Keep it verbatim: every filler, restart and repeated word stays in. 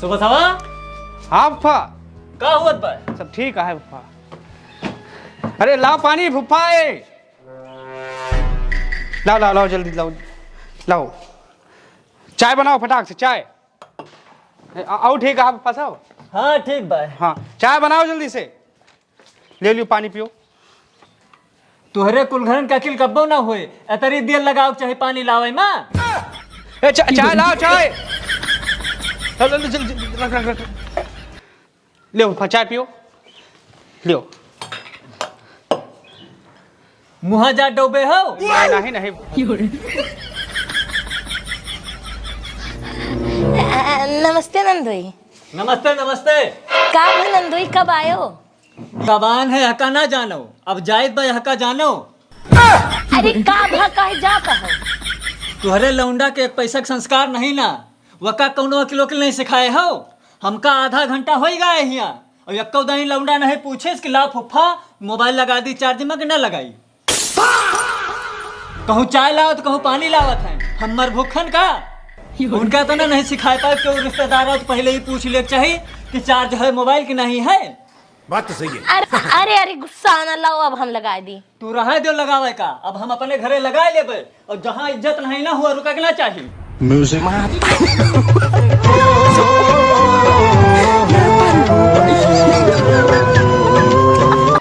तो बतावा। हाँ फुफा। का हुआ बा? सब ठीक है फुफा। अरे लाओ पानी फुफा, ए। लाओ, लाओ, लाओ, जल्दी लाओ, लाओ। चाय बनाओ फटाक से, चाय। ए, आ-, आओ, ठीक है फुफा साहब। हाँ, ठीक बा। हाँ, चाय बनाओ जल्दी से। ले लियो, पानी पियो। तुहरे कुल घरन का अकिल कब्बो ना होए। एतरी देर लगाओ चाहे पानी लावे मा। ए, चा-, चाय लाओ, चाय। चल, जल्दी, जल्दी, जल्दी, रख, रख, रख। ले, फा, चाय पियो। लियो। मुहा जा डोबे हो। नहीं, नहीं, नहीं। अ, नमस्ते नंदोई। नमस्ते, नमस्ते। का भा नंदोई, कब आयो? कबान है हका ना जानो, अब जाइत बा हका जानो। अरे का भा कहे जात हो? तुहरे लौंडा के एक पैसा के संस्कार नहीं ना, वका कौनो अकिल वकिल नहीं सिखाए हो। हमका आधा घंटा होई गए हिया, और यक्को दाई लौंडा नहीं पूछेस कि ला फुफ्फा मोबाइल लगा दी चार्ज में कि ना लगाई। कहूँ चाय लावत, कहूँ पानी लावत है, हमर भूखन का? उनका तो ना नहीं सिखाए पाए, क्यों रिश्तेदार हो तो पहले ही पूछ ले चाहिए कि चार्ज है मोबाइल कि नहीं है। बात तो सही है। अरे, अरे, अरे, गुस्सा ना लाओ, अब हम लगाए दी। तू रहे दो लगावे का, अब हम अपने घरे लगाए लेबे, और जहाँ इज्जत नहीं ना हुआ, रुका के ना चाहिए। Music।